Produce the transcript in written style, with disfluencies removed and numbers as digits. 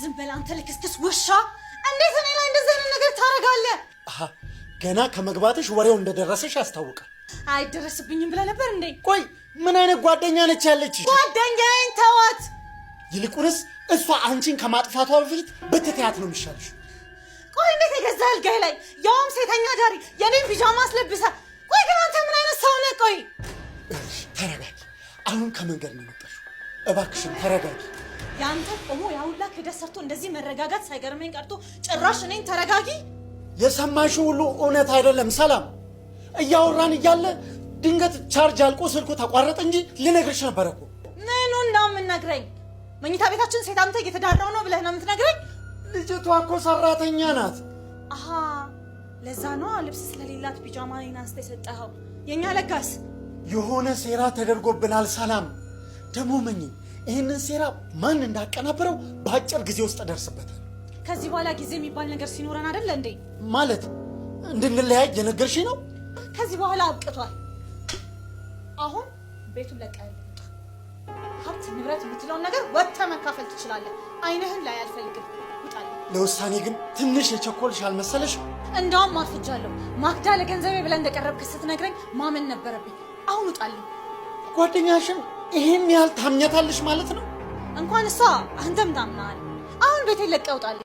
ዝም በል አንተ ልክስክስ ውሻ! እንዴት እኔ ላይ እንደዚህ አይነት ነገር ታደርጋለህ? አሃ፣ ገና ከመግባትሽ ወሬው እንደደረሰሽ ያስታውቃል። አይደረስብኝም ብለህ ነበር እንዴ? ቆይ ምን አይነት ጓደኛ ነች ያለችሽ? ጓደኛዬን ተዋት። ይልቁንስ እሷ አንቺን ከማጥፋቷ በፊት ብትተያት ነው የሚሻልሽ። ቆይ እንዴት የገዛ አልጋዬ ላይ ያውም ሴተኛ ዳሪ የኔን ፒጃማ አስለብሰ። ቆይ ግን አንተ ምን አይነት ሰው ነህ? ቆይ እሺ፣ ተረጋጊ። አሁን ከመንገድ ነው የመጣሽው። እባክሽን ተረጋጊ። የአንተ ቆሞ ያሁላ ክህደት ሰርቶ እንደዚህ መረጋጋት ሳይገርመኝ ቀርቶ ጭራሽ እኔን ተረጋጊ። የሰማሽው ሁሉ እውነት አይደለም ሰላም። እያወራን እያለ ድንገት ቻርጅ አልቆ ስልኩ ተቋረጠ እንጂ ልነግርሽ ነበረ እኮ። ምኑን ነው የምነግረኝ? መኝታ ቤታችን ሴት አምጥተህ እየተዳራው ነው ብለህ ነው የምትነግረኝ? ልጅቷ እኮ ሰራተኛ ናት። አሃ፣ ለዛ ነዋ ልብስ ስለሌላት ፒጃማ እኔን አንስተህ የሰጠኸው። የእኛ ለጋስ የሆነ ሴራ ተደርጎብናል ሰላም። ደግሞ መኝ ይህንን ሴራ ማን እንዳቀናበረው በአጭር ጊዜ ውስጥ ደርስበታል። ከዚህ በኋላ ጊዜ የሚባል ነገር ሲኖረን አይደለ እንዴ? ማለት እንድንለያይ የነገርሽኝ ነው? ከዚህ በኋላ አብቅቷል። አሁን ቤቱን ለቀህ ውጣ። ሀብት ንብረት የምትለውን ነገር ወጥተህ መካፈል ትችላለህ። አይንህን ላይ አልፈልግም። ውጣልኝ። ለውሳኔ ግን ትንሽ የቸኮልሽ አልመሰለሽ? እንደውም አርፍጃለሁ። ማክዳ ለገንዘቤ ብለህ እንደቀረብክ ስትነግረኝ ማመን ነበረብኝ። አሁን ውጣልኝ። ጓደኛሽን ይሄን ያህል ታምኛታለሽ ማለት ነው? እንኳን እሷ አንተም ታምናሃል። አሁን ቤቴን ለቀህ ውጣልኝ።